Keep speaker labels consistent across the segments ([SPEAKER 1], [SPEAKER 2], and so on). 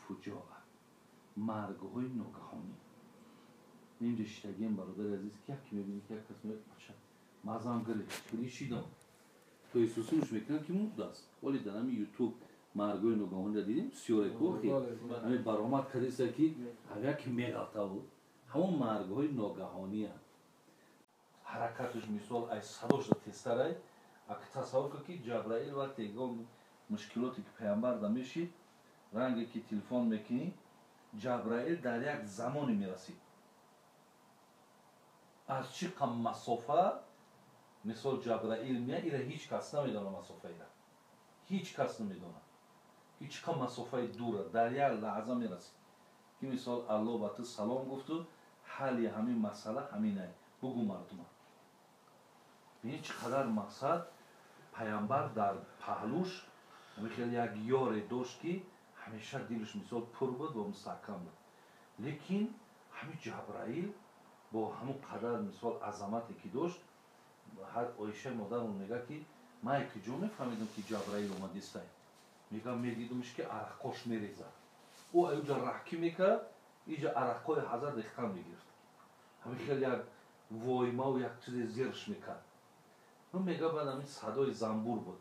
[SPEAKER 1] Фуҷоа, маргҳои ногаҳонӣ. Инҷа шиштагием, бародари азиз, ки яке мебинӣ, ки як кас меояд, бача, мазам гирифт, хеле шидам. То эҳсосумш мекунам, ки мурдааст. Вале дар ҳамин Ютуб маргҳои ногаҳониро дидем, сиёрекохи ҳамин баромад кардеста, ки яке меғалтаву ҳамон маргҳои ногаҳонианд. Ҳаракаташ, мисол, ай садошда тезтарай. Ака, тасаввур кун, ки Ҷабраил вақте ягон мушкилоте ки паямбар да мешид, ранге ки телефон мекунӣ, Ҷабраил дар як замоне мерасид. Аз чӣ қам масофа, мисол, Ҷабраил меяд, ира ҳеҷ кас намедонад, масофаира ҳеҷ кас намедонад, ки чӣ қам масофаи дура, дар як лаҳза мерасид, ки мисол Аллоҳ ба ту салом гуфту ҳалли ҳамин масъала ҳаминай, бугӯ мардума. Бинед, чӣ қадар мақсад паямбар дар паҳлӯш хеле як ёре дошт, ки ҳамеша дилаш, мисол, пур буд ва мустаҳкам буд. Лекин ҳамин Ҷабраил бо ҳамон қадар, мисол, азамате ки дошт, ҳар Оишаи модармон мега, ки ман куҷо мефаҳмидам, ки Ҷабраил омадистай? Мега, медидумш, ки араққош мерезад. Ӯ аюҷа раҳкӣ мекард, иҷа араққои ҳазар рехтан мегирифт. Ҳамин хел як воймаву як чизе зерш мекард. Ну, мега, баъд ҳамин садои замбур буд,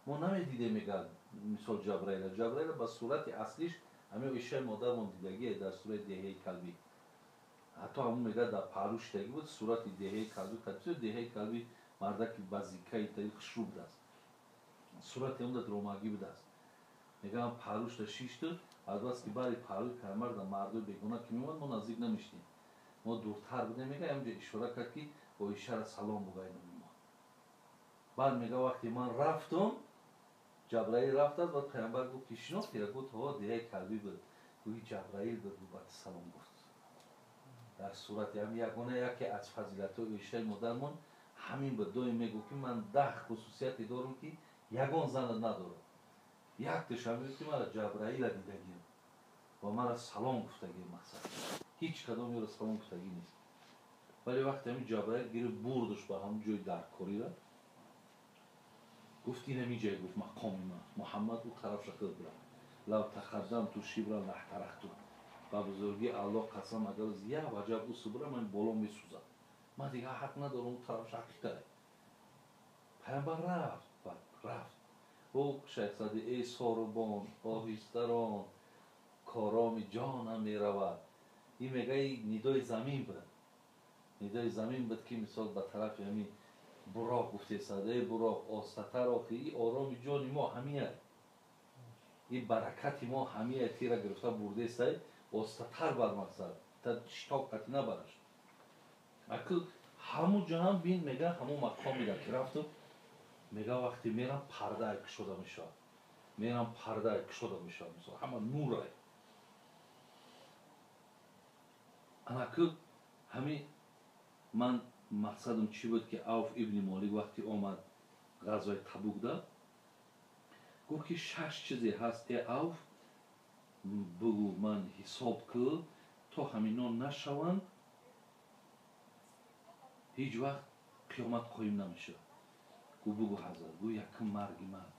[SPEAKER 1] мо намедидем, мега, мисол, Ҷабраила. Ҷабраила ба сурати аслиш ҳамин Оишаи модармон дидагие дар сурати Деҳаи Калбӣ. Ҳатто ҳамун, мега, дар паҳлӯ шидагӣ буд, сурати Деҳаи Калбӣ. Деҳаи Калбӣ мардаки ба зикаи тари хушрӯ будааст, сурати ҳамун дар ромагӣ будааст. Мега, паҳлӯшда шишту азбаски баъди паҳлӯи паямбар дар мардои бегона ки меомад, мо наздик намешидем, мо дуртар будем. Мега, ҳамҷо ишора кард, ки Оишара салом бугай номи мо. Баъд, мега, вақте ман рафтум, Ҷабраил рафтааст, баъд паямбар гуфт, ки шинохтира? Гуфт: ҳо, Деҳаи Калбӣ буд. Гӯи Ҷабраил буд, баъд салом гуфт дар сурати ҳам. Ягона яке аз фазилатҳои Оишаи модармон ҳамин буд. Доим мегӯфт, ки ман 10 хусусияте дорам, ки ягон зана надорам. Якташ ҳам ки мара Ҷабраила дидагиам ва мара салом гуфтагиам. Мақсад, ҳеҷ кадом ёро салом гуфтагӣ нест. Вале вақте ҳамин Ҷабраил гирифт, бурдуш ба ҳамон ҷои даркорира, гуфт: ин ҳамин ҷое, гуфт, мақоми ман, Муҳаммад, ӯ тарафша худ бирав. Лав тақаддамту шибран лаҳтарахту. Ба бузургии Аллоҳ қасам, агар як ваҷаб ӯ субра, ман боло месӯзам, ман дигар ҳақ надорам, ӯ тарафша ҳақиқат. Паямбар рафт, баъд рафт. Ӯ шайхзади: эй сорубон, оҳистарон, короми ҷонам меравад. Ин, мега, нидои замин буд, нидои замин буд, ки мисол ба тарафи ҳамин Буроқ гуфтесад: эй Буроқ, остатар охи, и ороми ҷони мо ҳамия, и баракати мо ҳамия, тира гирифта бурдесай, остатар бар, мақсад, та шитоб қати набараш. Аку ҳамун ҷо ҳам бин, мега, ҳамун мақомира ки рафту, мега, вақте мерам, пардаай кушода мешавад, мерам, пардаай кушода мешавад, мисол, ҳама нурай. Анаку ҳамин ман мақсадам чӣ буд, ки Авф ибни Молик вақте омад ғазваи Табукда, гуфт, ки шаш чизе ҳаст, э Авф, бугӯ, ман ҳисоб кӯ, то ҳамино нашаванд, ҳеҷ вақт қиёмат қоим намешавад. Гӯ: бугӯ, ҳазрат. Гӯ: якум, марги ман.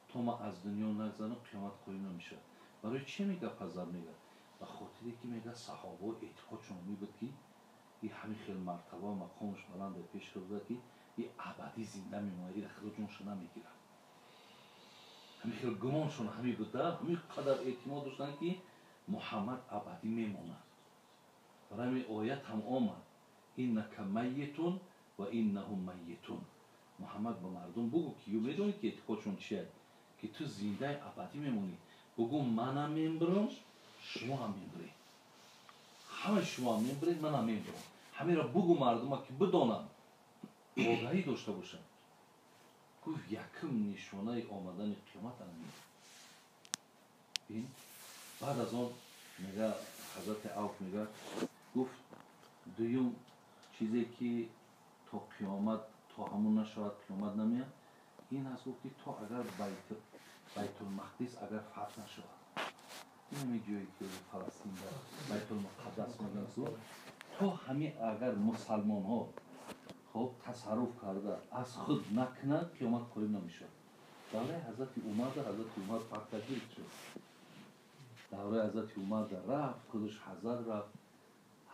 [SPEAKER 1] То ман аз дунё нагзанам, қиёмат қоим намешавад. Барои чӣ мега, ҳазрат? Мега, ба хотире ки, мега, саҳобао эътиқодшон мебуд, ки и ҳамин хел мартаба мақомаш баланде пеш буда, ки и абадӣ зинда мемонад, ира худо ҷонша намегирад. Ҳамин хел гумоншон ҳамин буда, ҳамин қадар эътимод доштанд, ки Муҳаммад абадӣ мемонад. Барои ҳамин оят ҳам омад: иннака майитун ва иннаҳум майитун. Муҳаммад, ба мардум бугӯ, ки ю медонӣ, ки эътиқодшон чия, ки ту зиндаи абадӣ мемонӣ. Бугӯ, манам мембирам, шумо ҳам мембиред, ҳамаи шумо ҳам мембиред, манам мембирам. Ҳамеро бугӯ мардума, ки бидонанд, огаҳӣ дошта бошанд. Гуфт, якум нишонаи омадани қиёмат ҳамин. Бин, баъд аз он, мега, ҳазрати Авф мега, гуфт, дуюм чизе ки то қиёмат, то ҳамун нашавад, қиёмат намеяд, ин аст, гуфт, ки то агар Байтулмақдис агар фатҳ нашавад, ин ҳамин ҷое ки Фаластин дар Байтулмуқаддас мегӯянд, то ҳамин агар мусалмонҳо хоб тасарруф карда аз худ накунанд, қиёмат қоим намешавад. Давраи Ҳазрати Умар да Ҳазрати Умар фатҳ гирифт шуд. Давраи Ҳазрати Умар да рафт, худаш ҳазрат рафт.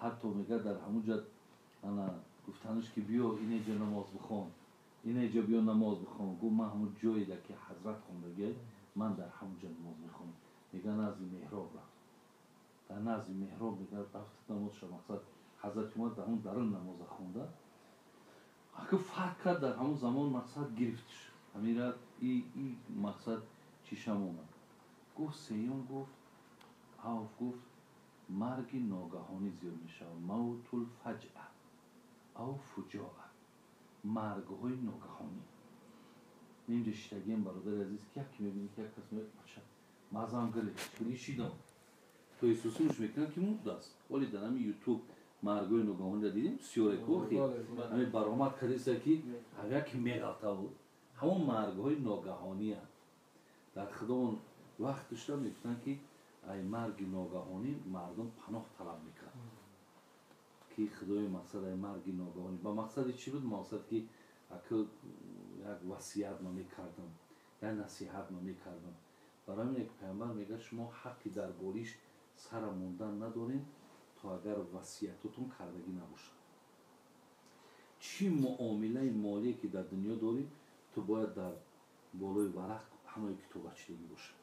[SPEAKER 1] Ҳатто мега дар ҳамун ҷа ана гуфтанаш ки биё инеҷа намоз бихон, инеҷа биё намоз бихон. Гуфт ман ҳамун ҷое ки ҳазрат хондагӣ, ман дар ҳамун ҷа намоз мехонам. Мега назди меҳроб рафт. Дар назди меҳроб мега рафт намозша, мақсад Ҳазрати Умар дар ҳамун дарун намоза хонда. Ака фатҳ кард дар ҳамун замон, мақсад гирифтш. Ҳамира и мақсад чишам омад. Гуфт сеюм, гуфт Авф, гуфт марги ногаҳонӣ зиёд мешавад. Мавтул фаҷъа ав фуҷоа. Маргҳои ногаҳонӣ. Инҷа шиштагием, бародари азиз, ки яке мебинӣ ки як кас меояд, бача мазам гирифт, чӣ шидам. То эҳсосумш мекунам ки мурдааст. Вале дар ҳамин ютуб маргҳои ногаҳониро дидем, бисёре кохи ҳамин баромад кардеста ки яке меғалта буд. Ҳамон маргҳои ногаҳонианд. Дар худовон вақт дошта мегуфтанд ки ай марги ногаҳонӣ мардум паноҳ талаб мекард. Ки худои мақсад ай марги ногаҳонӣ. Ба мақсади чӣ буд? Мақсад ки ака як васият ма мекардам, як насиҳат ма мекардам. Барои ҳамин як паямбар мегӯяд шумо ҳаққи дар болиш сара мондан надоред то агар васиятотон кардагӣ набошад. Чӣ муомилаи молие ки дар дунё дорӣ, ту бояд дар болои варақ ҳамаи китобачидагӣ бошад.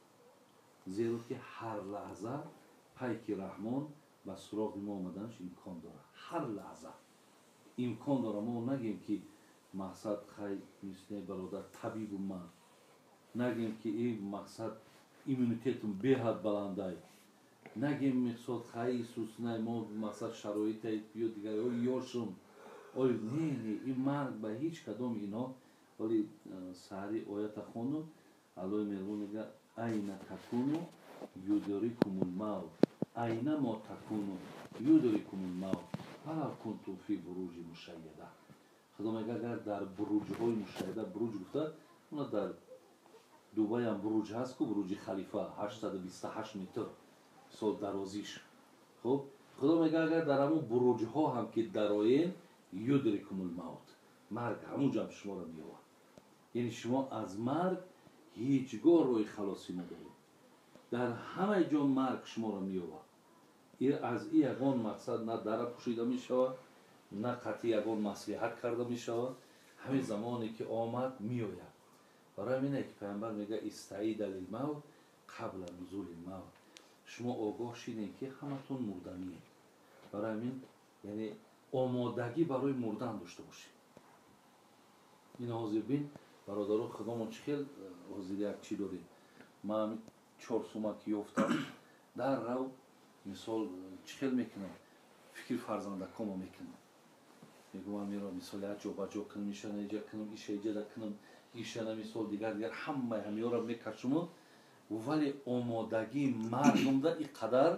[SPEAKER 1] Зеро ки ҳар лаҳза пайки Раҳмон ба суроғи мо омаданаш имкон дорад. Ҳар лаҳза имкон дорад. Мо нагем ки мақсад хай мисли бародар табибу ман, нагем ки и мақсад иммунитетум беҳад баландай, нагем мисол хай Исус най мо мақсад шароите ё дигар ёшум. Ой не, не, ин марг ба ҳеҷ кадом ино. Вале саҳари оята хондум, Аллоҳи меҳрубон мега айна такуну юдрикумул мавт, айна мо такуну юдрикумул мавт валав кунтум фи буруҷи мушайяда. Худо мега агар дар буруҷҳои мушайяда, буруҷ гуфта уна дар Дубайам буруҷ ҳаст ку, буруҷи Халифа 828 метр сол дарозиш. Хуб, Худо мега агар дар ҳамун буруҷҳо ҳам ки дароен, юдрикумул мавт, марг ҳамун ҷо ҳам шуморо меёвад. Яъне шумо аз марг ҳеҷ гоҳ роҳи халосӣ надоред. Дар ҳамаи ҷо марг шуморо меёвад. Аз и ягон мақсад на дара пӯшида мешавад, на қатъи ягон маслиҳат карда мешавад. Ҳамин замоне ки омад меояд. Барои ҳамин ки паямбар мега истаида лилмавт қабла нузули мавт. Шумо огоҳ шидем ки ҳаматон мурданиед. Барои ҳамин яъне омодагӣ барои мурдан дошта бошед. Ин ҳозир бин бародаро, худомон чӣ хел ҳозир як чӣ дорем. Ман 4 сума ки ёфтам дар рав мисол чӣ хел мекунам, фикри фарзандакомо мекунам. Мегӯям ман мисол як ҷо ба ҷо кунам, ишана иҷа кунам, иша иҷада кунам, ишана мисол дигар дигар ҳамаи ҳамиёро мекашуму, вале омодагии мардумда и қадар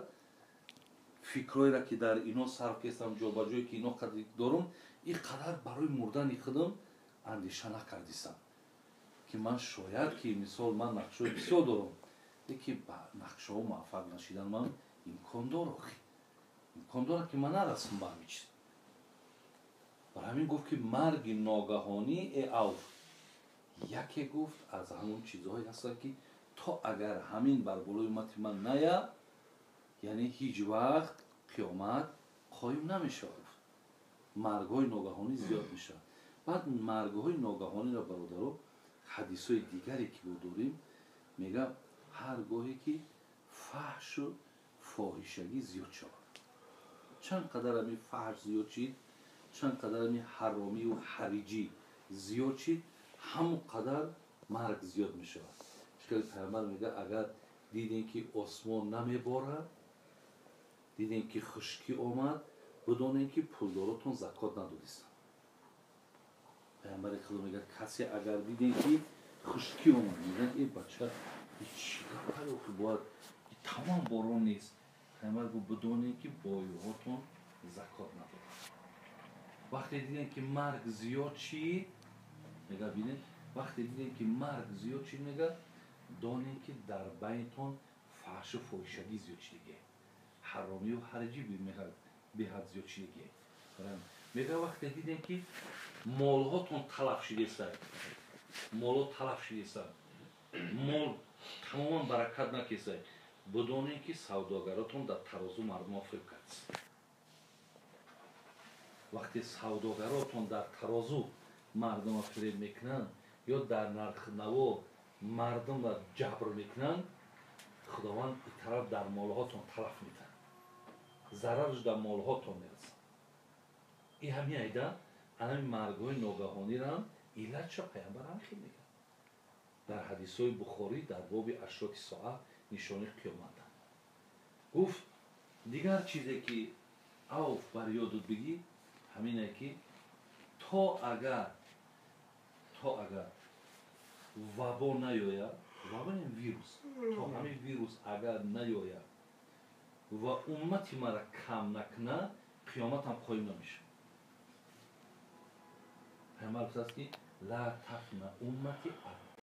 [SPEAKER 1] фикрҳоеро ки дар ино сарф кестам, ҷобаҷое ки ино қадр дорум, и қадар барои мурдани худам андеша накардисам ки ман шояд ки мисол ман нақшҳои бисёр дорам, леки ба нақшаҳо муваффақ нашидан ман имкон дор, охи имкон дорад ки ман нарасам ба ҳамин чиз. Барои ҳамин гуфт ки марги ногаҳонӣ э Авф яке гуфт аз ҳамон чизҳое ҳастанд ки то агар ҳамин бар болои уммати ман ная, яъне ҳеҷ вақт қиёмат қоим намешавад. Гуфт маргҳои ногаҳонӣ зиёд мешавад. Баъд маргҳои ногаҳониро бародаро ҳадисҳои дигаре ки мо дорем мега ҳар гоҳе ки фаҳшу фоҳишагӣ зиёд шавад, чанд қадар ҳамин фаҳш зиёд шид, чанд қадар ҳамин ҳаромию ҳариҷӣ зиёд шид, ҳамон қадар марг зиёд мешавад. Чунки паямбар мега агар дидем ки осмон намеборад, дидем ки хушкӣ омад, бидонем ки пулдоротон закот надодистанд. Паямбари Худо мегӯяд касе агар дидем ки хушкӣ омад, мегӯяд э бача чӣ гапае охи бояд тамом борон нест. Паямбар гуфт бидонем ки бойҳотон закот надоданд. Вақте дидем ки марг зиёд шид, мегӯяд бинед, вақте дидем ки марг зиёд шид, мегӯяд донем ки дар байнтон фаҳшу фоҳишагӣ зиёд шидагӣ, ҳаромию ҳариҷӣ беҳад зиёд шидагӣ. Мегӯяд вақте дидем ки молҳотон талаф шидеста, молҳо талаф шидеста, Мол тамоман баракат накесай. Бидонед, ки савдогаротон дар тарозу мардумо фиреб кардааст. Вақте савдогаротон дар тарозу мардума фиреб мекунанд ё дар нархнаво мардумро ҷабр мекунанд, Худованд итараф дар молҳотон талаф метаҳад, зарарш дар молҳотон мерасад. И ҳамин айда анами маргҳои ногаҳонирам иллатша Паямбар ҳам хел мегӯяд дар ҳадисҳои Бухорӣ, дар боби أشراط الساعة, нишони қиёмата. Гуфт, дигар чизе ки Авф бар ёдут бигӣ, ҳамине ки то агар вабо наёяд, вабо вирус, то ҳамин вирус агар наёяд ва уммати мара кам накунад, қиёматам қоим намешавад. Пайғамбар гуфтааст, ки لا تفنى أمتي